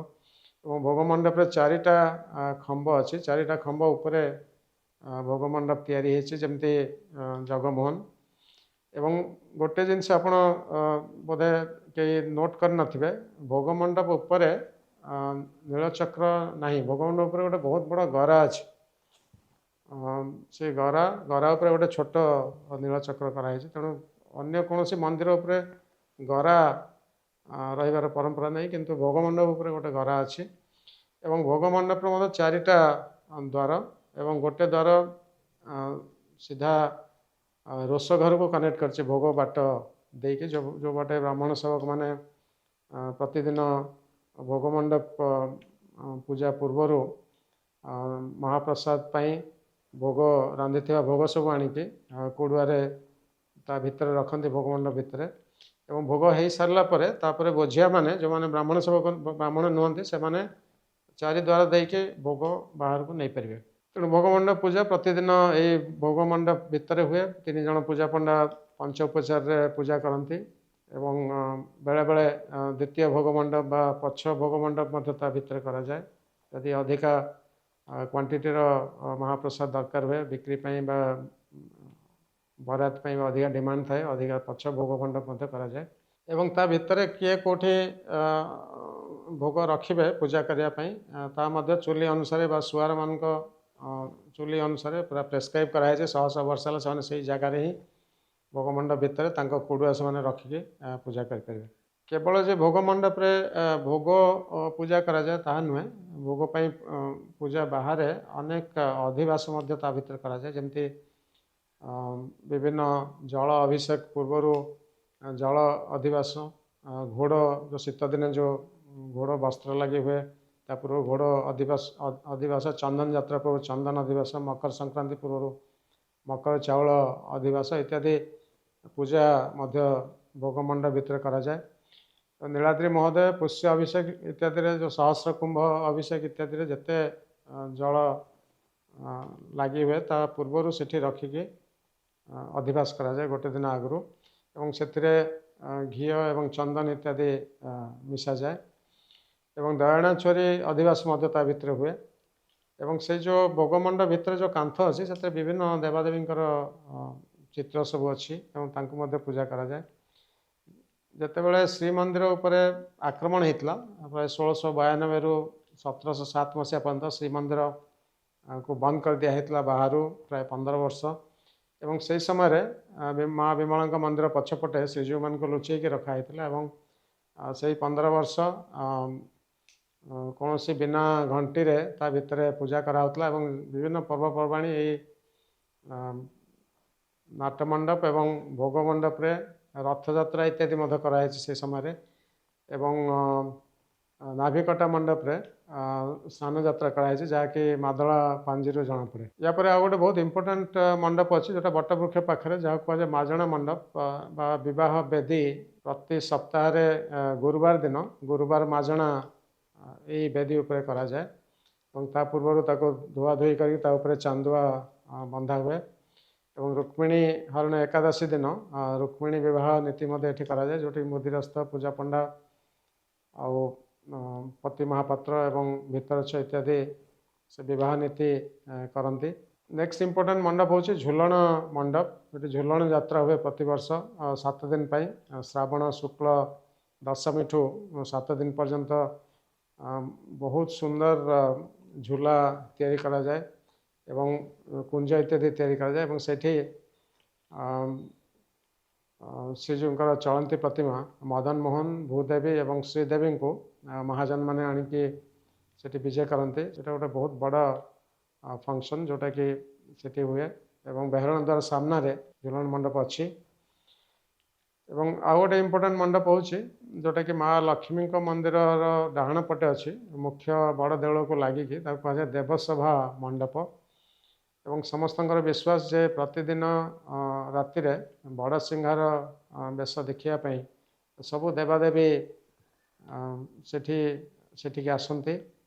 Speaker 1: ଏବଂ ଭୋଗ ମଣ୍ଡପରେ ଚାରିଟା ଖମ୍ବ ଅଛି। ଚାରିଟା ଖମ୍ବ ଉପରେ ଭୋଗ ମଣ୍ଡପ ତିଆରି ହେଇଛି, ଯେମିତି ଜଗମୋହନ। ଏବଂ ଗୋଟେ ଜିନିଷ ଆପଣ ବୋଧେ କେହି ନୋଟ୍ କରିନଥିବେ, ଭୋଗ ମଣ୍ଡପ ଉପରେ ନୀଳଚକ୍ର ନାହିଁ। ଭୋଗ ମଣ୍ଡପ ଉପରେ ଗୋଟେ ବହୁତ ବଡ଼ ଗରା ଅଛି। ସେ ଗରା ଉପରେ ଗୋଟେ ଛୋଟ ନୀଳଚକ୍ର କରାହେଇଛି। ତେଣୁ ଅନ୍ୟ କୌଣସି ମନ୍ଦିର ଉପରେ ଗରା ରହିବାର ପରମ୍ପରା ନାହିଁ, କିନ୍ତୁ ଭୋଗ ମଣ୍ଡପ ଉପରେ ଗୋଟେ ଗରା ଅଛି। ଏବଂ ଭୋଗ ମଣ୍ଡପରେ ମଧ୍ୟ ଚାରିଟା ଦ୍ୱାର ଏବଂ ଗୋଟେ ଦ୍ୱାର ସିଧା ରୋଷ ଘରକୁ କନେକ୍ଟ କରିଛି ଭୋଗ ବାଟ ଦେଇକି, ଯେଉଁ ବାଟେ ବ୍ରାହ୍ମଣ ସେବକମାନେ ପ୍ରତିଦିନ ଭୋଗ ମଣ୍ଡପ ପୂଜା ପୂର୍ବରୁ ମହାପ୍ରସାଦ ପାଇଁ ଭୋଗ ରାନ୍ଧିଥିବା ଭୋଗ ସବୁ ଆଣିକି କୁଡ଼ୁଆରେ ତା ଭିତରେ ରଖନ୍ତି, ଭୋଗ ମଣ୍ଡପ ଭିତରେ। ଏବଂ ଭୋଗ ହେଇସାରିଲା ପରେ ତାପରେ ବୋଝିଆମାନେ, ଯେଉଁମାନେ ବ୍ରାହ୍ମଣ ସେବକ, ବ୍ରାହ୍ମଣ ନୁହନ୍ତି, ସେମାନେ ଚାରି ଦ୍ୱାର ଦେଇକି ଭୋଗ ବାହାରକୁ ନେଇପାରିବେ। ତେଣୁ ଭୋଗ ମଣ୍ଡପ ପୂଜା ପ୍ରତିଦିନ ଏଇ ଭୋଗ ମଣ୍ଡପ ଭିତରେ ହୁଏ। ତିନି ଜଣ ପୂଜା ପଣ୍ଡା ପଞ୍ଚ ଉପଚାରରେ ପୂଜା କରନ୍ତି ଏବଂ ବେଳେବେଳେ ଦ୍ୱିତୀୟ ଭୋଗ ମଣ୍ଡପ ବା ପଛ ଭୋଗ ମଣ୍ଡପ ମଧ୍ୟ ତା ଭିତରେ କରାଯାଏ। ଯଦି ଅଧିକା କ୍ୱାଣ୍ଟିଟିର ମହାପ୍ରସାଦ ଦରକାର ହୁଏ ବିକ୍ରି ପାଇଁ ବା ବରାତ ପାଇଁ ବା ଅଧିକା ଡିମାଣ୍ଡ ଥାଏ, ଅଧିକା ପଛ ଭୋଗ ମଣ୍ଡପ ମଧ୍ୟ କରାଯାଏ। ଏବଂ ତା ଭିତରେ କିଏ କେଉଁଠି ଭୋଗ ରଖିବେ ପୂଜା କରିବା ପାଇଁ, ତା ମଧ୍ୟ ଚୁଲି ଅନୁସାରେ ବା ସୁଆରମାନଙ୍କ ଚୁଲି ଅନୁସାରେ ପୁରା ପ୍ରେସକ୍ରାଇବ୍ କରାହେଇଛି। ଶହ ଶହ ବର୍ଷ ହେଲା ସେମାନେ ସେଇ ଜାଗାରେ ହିଁ ଭୋଗ ମଣ୍ଡପ ଭିତରେ ତାଙ୍କ କୁଡ଼ୁଆ ସେମାନେ ରଖିକି ପୂଜା କରିପାରିବେ। କେବଳ ଯେ ଭୋଗ ମଣ୍ଡପରେ ଭୋଗ ପୂଜା କରାଯାଏ ତାହା ନୁହେଁ, ଭୋଗ ପାଇଁ ପୂଜା ବାହାରେ ଅନେକ ଅଧିବାସ ମଧ୍ୟ ତା ଭିତରେ କରାଯାଏ। ଯେମିତି ବିଭିନ୍ନ ଜଳ ଅଭିଷେକ ପୂର୍ବରୁ ଜଳ ଅଧିବାସ, ଘୋଡ଼ ଯେଉଁ ଶୀତଦିନେ ଯେଉଁ ଘୋଡ଼ ବସ୍ତ୍ର ଲାଗି ହୁଏ ତା ପୂର୍ବରୁ ଘୋଡ଼ ଅଧିବାସ, ଚନ୍ଦନ ଯାତ୍ରା ପୂର୍ବରୁ ଚନ୍ଦନ ଅଧିବାସ, ମକର ସଂକ୍ରାନ୍ତି ପୂର୍ବରୁ ମକର ଚାଉଳ ଅଧିବାସ ଇତ୍ୟାଦି ପୂଜା ମଧ୍ୟ ଭୋଗ ମଣ୍ଡପ ଭିତରେ କରାଯାଏ। ନୀଳାଦ୍ରି ମହୋଦୟ, ପୁଷ୍ୟ ଅଭିଷେକ ଇତ୍ୟାଦିରେ ଯେଉଁ ସହସ୍ର କୁମ୍ଭ ଅଭିଷେକ ଇତ୍ୟାଦିରେ ଯେତେ ଜଳ ଲାଗି ହୁଏ, ତା ପୂର୍ବରୁ ସେଠି ରଖିକି ଅଧିବାସ କରାଯାଏ ଗୋଟେ ଦିନ ଆଗରୁ ଏବଂ ସେଥିରେ ଘିଅ ଏବଂ ଚନ୍ଦନ ଇତ୍ୟାଦି ମିଶାଯାଏ। ଏବଂ ଦୟଣାଚୋରି ଅଧିବାସ ମଧ୍ୟ ତା ଭିତରେ ହୁଏ। ଏବଂ ସେଇ ଯେଉଁ ଭୋଗମଣ୍ଡପ ଭିତରେ ଯେଉଁ କାନ୍ଥ ଅଛି, ସେଥିରେ ବିଭିନ୍ନ ଦେବାଦେବୀଙ୍କର ଚିତ୍ର ସବୁ ଅଛି ଏବଂ ତାଙ୍କୁ ମଧ୍ୟ ପୂଜା କରାଯାଏ। ଯେତେବେଳେ ଶ୍ରୀମନ୍ଦିର ଉପରେ ଆକ୍ରମଣ ହେଇଥିଲା, ପ୍ରାୟ 1692ରୁ 1707 ମସିହା ପର୍ଯ୍ୟନ୍ତ ଶ୍ରୀମନ୍ଦିରକୁ ବନ୍ଦ କରିଦିଆ ହେଇଥିଲା ବାହାରୁ ପ୍ରାୟ 15 ବର୍ଷ। ଏବଂ ସେହି ସମୟରେ ମା ବିମଳାଙ୍କ ମନ୍ଦିର ପଛପଟେ ଶ୍ରୀଜୀଉମାନଙ୍କୁ ଲୁଚେଇକି ରଖା ହେଇଥିଲା ଏବଂ ସେଇ 15 ବର୍ଷ କୌଣସି ବିନା ଘଣ୍ଟିରେ ତା ଭିତରେ ପୂଜା କରାହେଉଥିଲା। ଏବଂ ବିଭିନ୍ନ ପର୍ବପର୍ବାଣି ଏଇ ନାଟମଣ୍ଡପ ଏବଂ ଭୋଗ ମଣ୍ଡପରେ ରଥଯାତ୍ରା ଇତ୍ୟାଦି ମଧ୍ୟ କରାହେଇଛି ସେ ସମୟରେ। ଏବଂ ନାଭିକଟା ମଣ୍ଡପରେ ସ୍ନାନ ଯାତ୍ରା କରାହେଇଛି, ଯାହାକି ମାଦଳା ପାଞ୍ଜିରୁ ଜଣାପଡ଼େ। ୟା ପରେ ଆଉ ଗୋଟେ ବହୁତ ଇମ୍ପୋର୍ଟାଣ୍ଟ ମଣ୍ଡପ ଅଛି, ଯେଉଁଟା ବଟବୃକ୍ଷ ପାଖରେ, ଯାହାକୁ କୁହାଯାଏ ମାଜଣା ମଣ୍ଡପ ବା ବିବାହ ବେଦୀ। ପ୍ରତି ସପ୍ତାହରେ ଗୁରୁବାର ଦିନ ଗୁରୁବାର ମାଜଣା ଏଇ ବେଦୀ ଉପରେ କରାଯାଏ ଏବଂ ତା ପୂର୍ବରୁ ତାକୁ ଧୁଆଧୁଇ କରିକି ତା ଉପରେ ଚାନ୍ଦୁଆ ବନ୍ଧା ହୁଏ। ଏବଂ ରୁକ୍ମିଣୀ ହରଣ ଏକାଦଶୀ ଦିନ ରୁକ୍ମିଣୀ ବିବାହ ନୀତି ମଧ୍ୟ ଏଠି କରାଯାଏ, ଯେଉଁଠି ମୁଦିରସ୍ତ, ପୂଜାପଣ୍ଡା ଆଉ ପତି ମହାପାତ୍ର ଏବଂ ଭିତରଛ ଇତ୍ୟାଦି ସେ ବିବାହ ନୀତି କରନ୍ତି। ନେକ୍ସଟ ଇମ୍ପୋର୍ଟାଣ୍ଟ ମଣ୍ଡପ ହେଉଛି ଝୁଲଣ ମଣ୍ଡପ, ଯେଉଁଠି ଝୁଲଣ ଯାତ୍ରା ହୁଏ ପ୍ରତିବର୍ଷ 7 ଦିନ ପାଇଁ। ଶ୍ରାବଣ ଶୁକ୍ଳ ଦଶମୀଠୁ 7 ଦିନ ପର୍ଯ୍ୟନ୍ତ ବହୁତ ସୁନ୍ଦର ଝୁଲା ତିଆରି କରାଯାଏ ଏବଂ କୁଞ୍ଜ ଇତ୍ୟାଦି ତିଆରି କରାଯାଏ ଏବଂ ସେଠି ଶ୍ରୀଜୀଉଙ୍କର ଚଳନ୍ତି ପ୍ରତିମା ମଦନ ମୋହନ, ଭୂଦେବୀ ଏବଂ ଶ୍ରୀଦେବୀଙ୍କୁ ମହାଜନମାନେ ଆଣିକି ସେଠି ବିଜେ କରନ୍ତି। ସେଟା ଗୋଟେ ବହୁତ ବଡ଼ ଫଙ୍କସନ୍ ଯେଉଁଟାକି ସେଠି ହୁଏ ଏବଂ ବେହେରଣ ଦ୍ୱାର ସାମ୍ନାରେ ଝୁଲଣ ମଣ୍ଡପ ଅଛି। ଏବଂ ଆଉ ଗୋଟେ ଇମ୍ପୋର୍ଟାଣ୍ଟ ମଣ୍ଡପ ହେଉଛି ଯେଉଁଟାକି ମା ଲକ୍ଷ୍ମୀଙ୍କ ମନ୍ଦିରର ଡାହାଣ ପଟେ ଅଛି, ମୁଖ୍ୟ ବଡ଼ ଦେଉଳକୁ ଲାଗିକି, ତାକୁ କୁହାଯାଏ ଦେବସଭା ମଣ୍ଡପ। ଏବଂ ସମସ୍ତଙ୍କର ବିଶ୍ୱାସ ଯେ ପ୍ରତିଦିନ ରାତିରେ ବଡ଼ ସିଂହାର ବେଶ ଦେଖିବା ପାଇଁ ସବୁ ଦେବାଦେବୀ ସେଠିକି ଆସନ୍ତି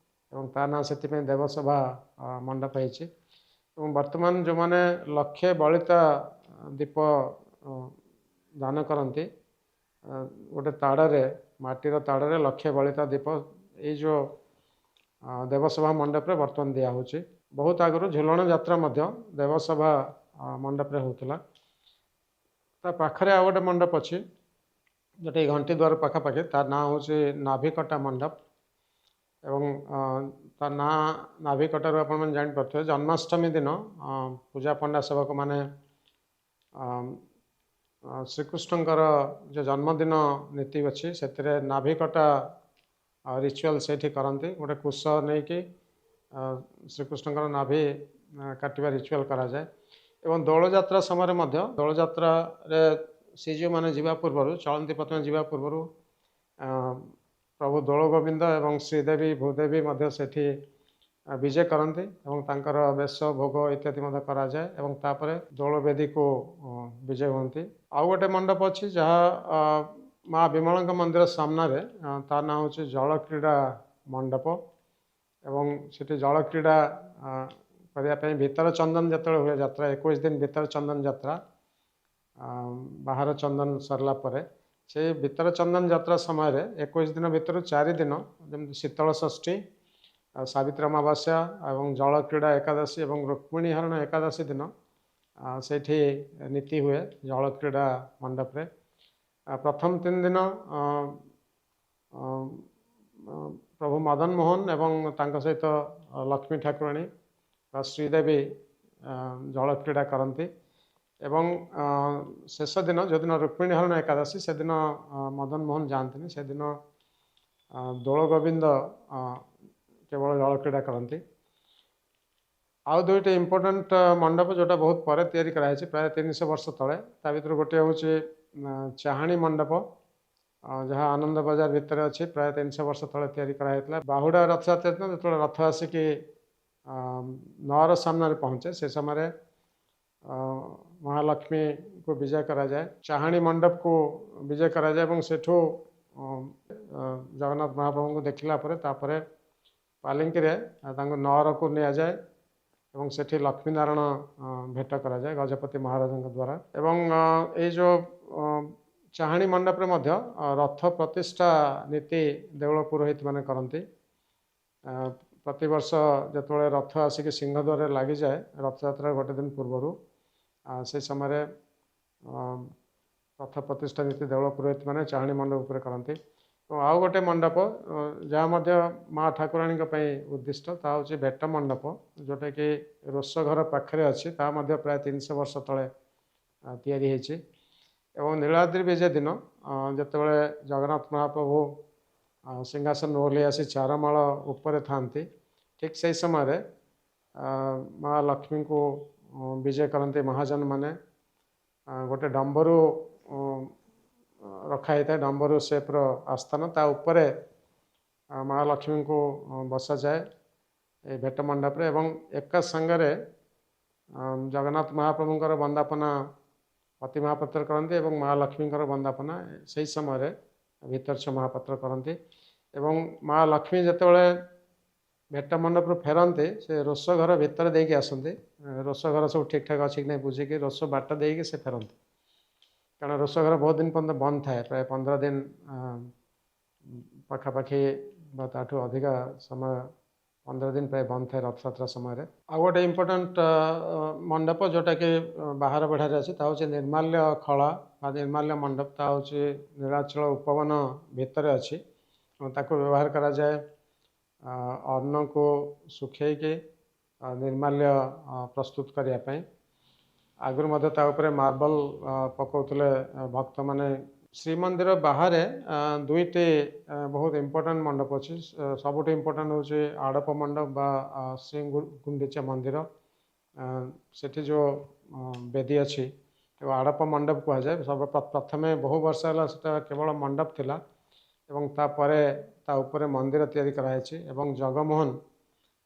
Speaker 1: ଏବଂ ତା ନାଁ ସେଥିପାଇଁ ଦେବସଭା ମଣ୍ଡପ ହେଇଛି। ଏବଂ ବର୍ତ୍ତମାନ ଯେଉଁମାନେ ଲକ୍ଷେ ବଳିତା ଦୀପ ଦାନ କରନ୍ତି, ଗୋଟେ ତାଡ଼ରେ, ମାଟିର ତାଡ଼ରେ ଲକ୍ଷେ ବଳିତା ଦୀପ ଏଇ ଯେଉଁ ଦେବସଭା ମଣ୍ଡପରେ ବର୍ତ୍ତମାନ ଦିଆହେଉଛି। ବହୁତ ଆଗରୁ ଝୁଲଣ ଯାତ୍ରା ମଧ୍ୟ ଦେବସଭା ମଣ୍ଡପରେ ହେଉଥିଲା। ତା ପାଖରେ ଆଉ ଗୋଟେ ମଣ୍ଡପ ଅଛି ଯେଉଁଟାକି ଘଣ୍ଟି ଦ୍ୱାର ପାଖାପାଖି, ତା ନାଁ ହେଉଛି ନାଭିକଟା ମଣ୍ଡପ। ଏବଂ ତା ନାଁ ନାଭିକଟାରୁ ଆପଣମାନେ ଜାଣିପାରୁଥିବେ, ଜନ୍ମାଷ୍ଟମୀ ଦିନ ପୂଜା ପଣ୍ଡା ସେବକମାନେ ଶ୍ରୀକୃଷ୍ଣଙ୍କର ଯେଉଁ ଜନ୍ମଦିନ ନୀତି ଅଛି ସେଥିରେ ନାଭିକଟା ରିଚୁଆଲ୍ ସେଇଠି କରନ୍ତି। ଗୋଟେ କୁଶ ନେଇକି ଶ୍ରୀକୃଷ୍ଣଙ୍କର ନାଭି କାଟିବା ରିଚୁଆଲ୍ କରାଯାଏ। ଏବଂ ଦୋଳଯାତ୍ରା ସମୟରେ ମଧ୍ୟ, ଦୋଳଯାତ୍ରାରେ ଶ୍ରୀଜୀଉମାନେ ଯିବା ପୂର୍ବରୁ, ଚଳନ୍ତି ପ୍ରତିମା ଯିବା ପୂର୍ବରୁ ପ୍ରଭୁ ଦୋଳଗୋବିନ୍ଦ ଏବଂ ଶ୍ରୀଦେବୀ ଭୂଦେବୀ ମଧ୍ୟ ସେଠି ବିଜେ କରନ୍ତି ଏବଂ ତାଙ୍କର ବେଶ ଭୋଗ ଇତ୍ୟାଦି ମଧ୍ୟ କରାଯାଏ ଏବଂ ତାପରେ ଦୋଳବେଦୀକୁ ବିଜେ ହୁଅନ୍ତି। ଆଉ ଗୋଟେ ମଣ୍ଡପ ଅଛି ଯାହା ମା ବିମଳାଙ୍କ ମନ୍ଦିର ସାମ୍ନାରେ, ତା ନାଁ ହେଉଛି ଜଳକ୍ରୀଡ଼ା ମଣ୍ଡପ। ଏବଂ ସେଠି ଜଳକ୍ରୀଡ଼ା କରିବା ପାଇଁ ଭିତର ଚନ୍ଦନ ଯେତେବେଳେ ହୁଏ ଯାତ୍ରା, 21 ଦିନ ଭିତର ଚନ୍ଦନ ଯାତ୍ରା, ବାହାର ଚନ୍ଦନ ସରିଲା ପରେ ସେଇ ଭିତର ଚନ୍ଦନ ଯାତ୍ରା ସମୟରେ 21 ଦିନ ଭିତରୁ 4 ଦିନ, ଯେମିତି ଶୀତଳ ଷଷ୍ଠୀ, ସାବିତ୍ରୀ ଅମାବାସ୍ୟା ଏବଂ ଜଳକ୍ରୀଡ଼ା ଏକାଦଶୀ ଏବଂ ରୁକ୍ମିଣୀ ହରଣ ଏକାଦଶୀ ଦିନ ସେଇଠି ନୀତି ହୁଏ ଜଳକ୍ରୀଡ଼ା ମଣ୍ଡପରେ। ପ୍ରଥମ 3 ଦିନ ପ୍ରଭୁ ମଦନ ମୋହନ ଏବଂ ତାଙ୍କ ସହିତ ଲକ୍ଷ୍ମୀ ଠାକୁରାଣୀ ବା ଶ୍ରୀଦେବୀ ଜଳକ୍ରୀଡ଼ା କରନ୍ତି ଏବଂ ଶେଷ ଦିନ ଯେଉଁଦିନ ରୁକ୍ମିଣୀ ହରଣ ଏକାଦଶୀ ସେଦିନ ମଦନ ମୋହନ ଯାଆନ୍ତିନି, ସେଦିନ ଦୋଳଗୋବିନ୍ଦ କେବଳ ଜଳକ୍ରୀଡ଼ା କରନ୍ତି। ଆଉ ଦୁଇଟି ଇମ୍ପୋର୍ଟାଣ୍ଟ ମଣ୍ଡପ ଯେଉଁଟା ବହୁତ ପରେ ତିଆରି କରାହେଇଛି, ପ୍ରାୟ 300 ବର୍ଷ ତଳେ, ତା ଭିତରୁ ଗୋଟିଏ ହେଉଛି ଚାହାଣୀ ମଣ୍ଡପ, ଯାହା ଆନନ୍ଦ ବଜାର ଭିତରେ ଅଛି, ପ୍ରାୟ 300 ବର୍ଷ ତଳେ ତିଆରି କରାହେଇଥିଲା। ବାହୁଡ଼ା ରଥଯାତ୍ରା ଦିନ ଯେତେବେଳେ ରଥ ଆସିକି ନଅର ସାମ୍ନାରେ ପହଞ୍ଚେ ସେ ସମୟରେ ମହାଲକ୍ଷ୍ମୀକୁ ବିଜୟ କରାଯାଏ, ଚାହାଣୀ ମଣ୍ଡପକୁ ବିଜୟ କରାଯାଏ ଏବଂ ସେଠୁ ଜଗନ୍ନାଥ ମହାପ୍ରଭୁଙ୍କୁ ଦେଖିଲା ପରେ ତାପରେ ପାଲିଙ୍କିରେ ତାଙ୍କୁ ନଅରକୁ ନିଆଯାଏ ଏବଂ ସେଠି ଲକ୍ଷ୍ମୀନାରାୟଣ ଭେଟ କରାଯାଏ ଗଜପତି ମହାରାଜଙ୍କ ଦ୍ୱାରା। ଏବଂ ଏଇ ଯେଉଁ ଚାହାଣୀ ମଣ୍ଡପରେ ମଧ୍ୟ ରଥ ପ୍ରତିଷ୍ଠା ନୀତି ଦେଉଳ ପୁରୋହିତମାନେ କରନ୍ତି। ପ୍ରତିବର୍ଷ ଯେତେବେଳେ ରଥ ଆସିକି ସିଂହଦ୍ୱାରରେ ଲାଗିଯାଏ ରଥଯାତ୍ରାର ଗୋଟେ ଦିନ ପୂର୍ବରୁ, ସେ ସମୟରେ ରଥ ପ୍ରତିଷ୍ଠା ନୀତି ଦେଉଳ ପୁରୋହିତମାନେ ଚାହାଣୀ ମଣ୍ଡପ ଉପରେ କରନ୍ତି। ଏବଂ ଆଉ ଗୋଟେ ମଣ୍ଡପ ଯାହା ମଧ୍ୟ ମା ଠାକୁରାଣୀଙ୍କ ପାଇଁ ଉଦ୍ଦିଷ୍ଟ, ତାହା ହେଉଛି ଭେଟ ମଣ୍ଡପ, ଯେଉଁଟାକି ରୋଷଘର ପାଖରେ ଅଛି, ତାହା ମଧ୍ୟ ପ୍ରାୟ 300 ବର୍ଷ ତଳେ ତିଆରି ହେଇଛି। ଏବଂ ନୀଳାଦ୍ରି ବିଜେ ଦିନ ଯେତେବେଳେ ଜଗନ୍ନାଥ ମହାପ୍ରଭୁ ସିଂହାସନ ଓହ୍ଲେଇ ଆସି ଚାରମାଳ ଉପରେ ଥାଆନ୍ତି, ଠିକ୍ ସେଇ ସମୟରେ ମା ଲକ୍ଷ୍ମୀଙ୍କୁ ବିଜେ କରନ୍ତି ମହାଜନମାନେ। ଗୋଟେ ଡମ୍ବରୁ ରଖା ହେଇଥାଏ, ଡମ୍ବରୁ ସେପ୍ର ଆସ୍ଥାନ, ତା ଉପରେ ମା ଲକ୍ଷ୍ମୀଙ୍କୁ ବସାଯାଏ ଏଇ ଭେଟ ମଣ୍ଡପରେ ଏବଂ ଏକା ସାଙ୍ଗରେ ଜଗନ୍ନାଥ ମହାପ୍ରଭୁଙ୍କର ବନ୍ଦାପନା ପତି ମହାପାତ୍ର କରନ୍ତି ଏବଂ ମା ଲକ୍ଷ୍ମୀଙ୍କର ବନ୍ଦାପନା ସେଇ ସମୟରେ ଭିତରଛ ମହାପାତ୍ର କରନ୍ତି। ଏବଂ ମା ଲକ୍ଷ୍ମୀ ଯେତେବେଳେ ଭେଟ ମଣ୍ଡପରୁ ଫେରନ୍ତି, ସେ ରୋଷ ଘର ଭିତରେ ଦେଇକି ଆସନ୍ତି। ରୋଷ ଘର ସବୁ ଠିକ୍ଠାକ୍ ଅଛି କି ନାହିଁ ବୁଝିକି ରୋଷ ବାଟ ଦେଇକି ସେ ଫେରନ୍ତି, କାରଣ ରୋଷ ଘର ବହୁତ ଦିନ ପର୍ଯ୍ୟନ୍ତ ବନ୍ଦ ଥାଏ, ପ୍ରାୟ 15 ଦିନ ପାଖାପାଖି ବା ତାଠୁ ଅଧିକା ସମୟ, 15 ଦିନ ପ୍ରାୟ ବନ୍ଦ ଥାଏ ରଥଯାତ୍ରା ସମୟରେ। ଆଉ ଗୋଟେ ଇମ୍ପୋର୍ଟାଣ୍ଟ ମଣ୍ଡପ ଯେଉଁଟାକି ବାହାର ବେଢ଼ାରେ ଅଛି, ତା ହେଉଛି ନିର୍ମାଲ୍ୟ ଖଳା ବା ନିର୍ମାଲ୍ୟ ମଣ୍ଡପ। ତା ହେଉଛି ନୀଳାଚଳ ଉପବନ ଭିତରେ ଅଛି ଏବଂ ତାକୁ ବ୍ୟବହାର କରାଯାଏ ଅନ୍ନକୁ ଶୁଖେଇକି ନିର୍ମାଲ୍ୟ ପ୍ରସ୍ତୁତ କରିବା ପାଇଁ। ଆଗରୁ ମଧ୍ୟ ତା ଉପରେ ମାର୍ବଲ ପକାଉଥିଲେ ଭକ୍ତମାନେ। ଶ୍ରୀମନ୍ଦିର ବାହାରେ ଦୁଇଟି ବହୁତ ଇମ୍ପୋର୍ଟାଣ୍ଟ ମଣ୍ଡପ ଅଛି। ସବୁଠୁ ଇମ୍ପୋର୍ଟାଣ୍ଟ ହେଉଛି ଆଡ଼ପ ମଣ୍ଡପ ବା ଶ୍ରୀ ଗୁଣ୍ଡିଚା ମନ୍ଦିର। ସେଠି ଯେଉଁ ବେଦୀ ଅଛି ତାକୁ ଆଡ଼ପ ମଣ୍ଡପ କୁହାଯାଏ। ସର୍ବ ପ୍ରଥମେ ବହୁ ବର୍ଷ ହେଲା ସେଟା କେବଳ ମଣ୍ଡପ ଥିଲା ଏବଂ ତାପରେ ତା ଉପରେ ମନ୍ଦିର ତିଆରି କରାଯାଇଛି ଏବଂ ଜଗମୋହନ,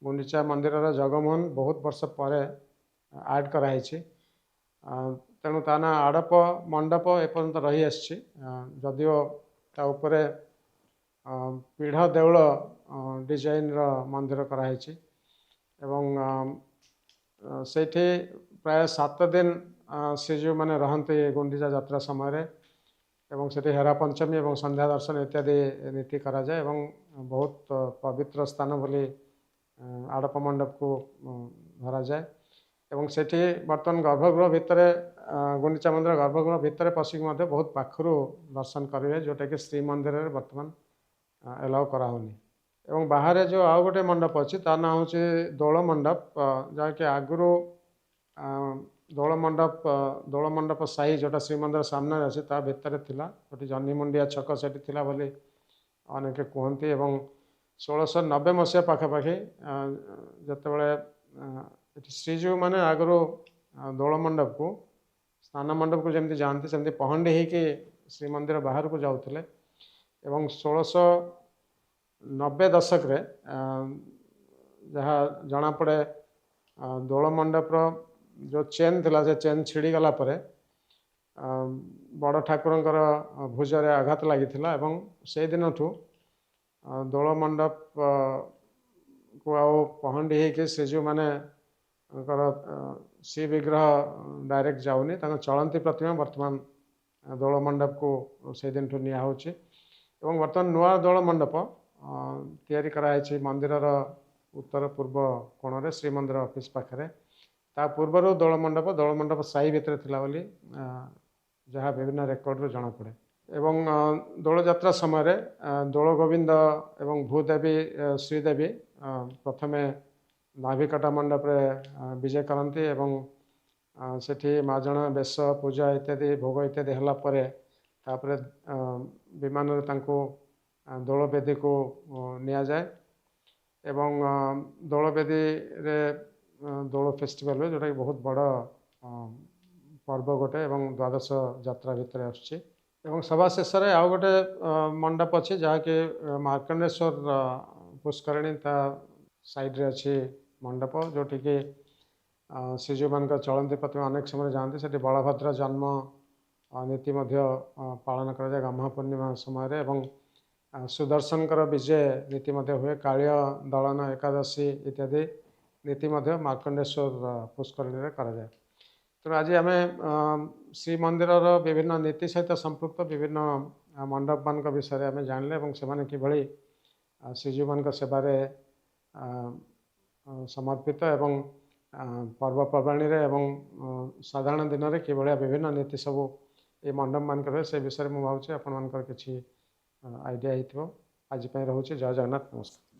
Speaker 1: ଗୁଣ୍ଡିଚା ମନ୍ଦିରର ଜଗମୋହନ ବହୁତ ବର୍ଷ ପରେ ଆଡ଼୍ କରାହେଇଛି। ତେଣୁ ତା ନାଁ ଆଡ଼ପ ମଣ୍ଡପ ଏପର୍ଯ୍ୟନ୍ତ ରହିଆସିଛି, ଯଦିଓ ତା ଉପରେ ପିଢ଼ ଦେଉଳ ଡିଜାଇନର ମନ୍ଦିର କରାହେଇଛି। ଏବଂ ସେଇଠି ପ୍ରାୟ 7 ଦିନ ଶ୍ରୀଜୀଉମାନେ ରହନ୍ତି ଗୁଣ୍ଡିଚା ଯାତ୍ରା ସମୟରେ ଏବଂ ସେଠି ହେରା ପଞ୍ଚମୀ ଏବଂ ସନ୍ଧ୍ୟା ଦର୍ଶନ ଇତ୍ୟାଦି ନୀତି କରାଯାଏ ଏବଂ ବହୁତ ପବିତ୍ର ସ୍ଥାନ ବୋଲି ଆଡ଼ପ ମଣ୍ଡପକୁ ଧରାଯାଏ। ଏବଂ ସେଠି ବର୍ତ୍ତମାନ ଗର୍ଭଗୃହ ଭିତରେ, ଗୁଣ୍ଡିଚା ମନ୍ଦିର ଗର୍ଭଗୃହ ଭିତରେ ପଶିକି ମଧ୍ୟ ବହୁତ ପାଖରୁ ଦର୍ଶନ କରିବେ, ଯେଉଁଟାକି ଶ୍ରୀମନ୍ଦିରରେ ବର୍ତ୍ତମାନ ଏଲାଉ କରାହେଉନି। ଏବଂ ବାହାରେ ଯେଉଁ ଆଉ ଗୋଟେ ମଣ୍ଡପ ଅଛି ତା ନାଁ ହେଉଛି ଦୋଳ ମଣ୍ଡପ, ଯାହାକି ଆଗରୁ ଦୋଳ ମଣ୍ଡପ, ଦୋଳ ମଣ୍ଡପ ସାହି ଯେଉଁଟା ଶ୍ରୀମନ୍ଦିର ସାମ୍ନାରେ ଅଛି ତା ଭିତରେ ଥିଲା। ଗୋଟେ ଜହ୍ନିମୁଣ୍ଡିଆ ଛକ ସେଠି ଥିଲା ବୋଲି ଅନେକେ କୁହନ୍ତି। ଏବଂ 1690 ମସିହା ପାଖାପାଖି ଯେତେବେଳେ ଏଠି ଶ୍ରୀଜୀଉମାନେ ଆଗରୁ ଦୋଳ ମଣ୍ଡପକୁ, ସ୍ନାନ ମଣ୍ଡପକୁ ଯେମିତି ଯାଆନ୍ତି ସେମିତି ପହଣ୍ଡି ହେଇକି ଶ୍ରୀମନ୍ଦିର ବାହାରକୁ ଯାଉଥିଲେ। ଏବଂ 1690 ଦଶକରେ ଯାହା ଜଣାପଡ଼େ, ଦୋଳ ମଣ୍ଡପର ଯେଉଁ ଚେନ୍ ଥିଲା ସେ ଚେନ୍ ଛିଡ଼ିଗଲା ପରେ ବଡ଼ ଠାକୁରଙ୍କର ଭୁଜରେ ଆଘାତ ଲାଗିଥିଲା ଏବଂ ସେଇଦିନଠୁ ଦୋଳ ମଣ୍ଡପକୁ ଆଉ ପହଣ୍ଡି ହେଇକି ଶ୍ରୀଜୀଉମାନଙ୍କର ଶ୍ରୀ ବିଗ୍ରହ ଡାଇରେକ୍ଟ ଯାଉନି, ତାଙ୍କ ଚଳନ୍ତି ପ୍ରତିମା ବର୍ତ୍ତମାନ ଦୋଳ ମଣ୍ଡପକୁ ସେଇଦିନଠୁ ନିଆହେଉଛି। ଏବଂ ବର୍ତ୍ତମାନ ନୂଆ ଦୋଳ ମଣ୍ଡପ ତିଆରି କରାହେଇଛି ମନ୍ଦିରର ଉତ୍ତର ପୂର୍ବ କୋଣରେ ଶ୍ରୀମନ୍ଦିର ଅଫିସ୍ ପାଖରେ। ତା ପୂର୍ବରୁ ଦୋଳ ମଣ୍ଡପ ଦୋଳ ମଣ୍ଡପ ସାହି ଭିତରେ ଥିଲା ବୋଲି ଯାହା ବିଭିନ୍ନ ରେକର୍ଡ଼ରୁ ଜଣାପଡ଼େ। ଏବଂ ଦୋଳଯାତ୍ରା ସମୟରେ ଦୋଳ ଗୋବିନ୍ଦ ଏବଂ ଭୂଦେବୀ, ଶ୍ରୀଦେବୀ ପ୍ରଥମେ ନାଭିକଟା ମଣ୍ଡପରେ ବିଜେ କରନ୍ତି ଏବଂ ସେଠି ମାଜଣା, ବେଶ, ପୂଜା ଇତ୍ୟାଦି, ଭୋଗ ଇତ୍ୟାଦି ହେଲା ପରେ ତାପରେ ବିମାନରେ ତାଙ୍କୁ ଦୋଳବେଦୀକୁ ନିଆଯାଏ ଏବଂ ଦୋଳବେଦୀରେ ଦୋଳ ଫେଷ୍ଟିଭାଲ ହୁଏ, ଯେଉଁଟାକି ବହୁତ ବଡ଼ ପର୍ବ ଗୋଟେ ଏବଂ ଦ୍ୱାଦଶ ଯାତ୍ରା ଭିତରେ ଆସୁଛି। ଏବଂ ସଭା ଶେଷରେ ଆଉ ଗୋଟେ ମଣ୍ଡପ ଅଛି ଯାହାକି ମାର୍କଣ୍ଡେଶ୍ୱର ପୁଷ୍କରିଣୀ ତା ସାଇଡ଼୍ରେ ଅଛି ମଣ୍ଡପ, ଯେଉଁଠିକି ଶ୍ରୀଜୀଉମାନଙ୍କ ଚଳନ୍ତି ପ୍ରତିମା ଅନେକ ସମୟରେ ଯାଆନ୍ତି। ସେଠି ବଳଭଦ୍ର ଜନ୍ମ ନୀତି ମଧ୍ୟ ପାଳନ କରାଯାଏ ଗହ୍ମା ପୂର୍ଣ୍ଣିମା ସମୟରେ ଏବଂ ସୁଦର୍ଶନଙ୍କର ବିଜେ ନୀତି ମଧ୍ୟ ହୁଏ। କାଳିୟ ଦଳନ ଏକାଦଶୀ ଇତ୍ୟାଦି ନୀତି ମଧ୍ୟ ମାର୍କଣ୍ଡେଶ୍ୱର ପୁଷ୍କରିଣୀରେ କରାଯାଏ। ତେଣୁ ଆଜି ଆମେ ଶ୍ରୀମନ୍ଦିରର ବିଭିନ୍ନ ନୀତି ସହିତ ସମ୍ପୃକ୍ତ ବିଭିନ୍ନ ମଣ୍ଡପମାନଙ୍କ ବିଷୟରେ ଆମେ ଜାଣିଲେ ଏବଂ ସେମାନେ କିଭଳି ଶ୍ରୀଜୀଉମାନଙ୍କ ସେବାରେ ସମର୍ପିତ ଏବଂ ପର୍ବପର୍ବାଣୀରେ ଏବଂ ସାଧାରଣ ଦିନରେ କିଭଳିଆ ବିଭିନ୍ନ ନୀତି ସବୁ ଏ ମଣ୍ଡପମାନଙ୍କରେ, ସେ ବିଷୟରେ ମୁଁ ଭାବୁଛି ଆପଣମାନଙ୍କର କିଛି ଆଇଡ଼ିଆ ହେଇଥିବ। ଆଜି ପାଇଁ ରହୁଛି। ଜୟ ଜଗନ୍ନାଥ, ନମସ୍କାର।